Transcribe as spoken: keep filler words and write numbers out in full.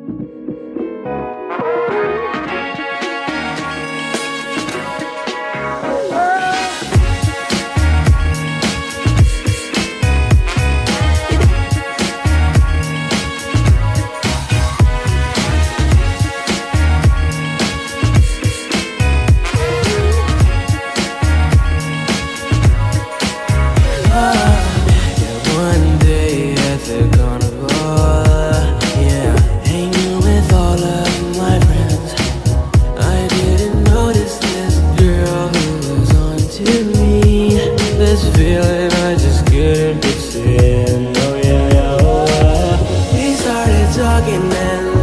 Yeah, one day at the carnival, yeah, hanging with all of my friends. I didn't notice this girl who was on to me. This feeling I just couldn't pretend. Oh yeah, yeah, oh, yeah. We started talking and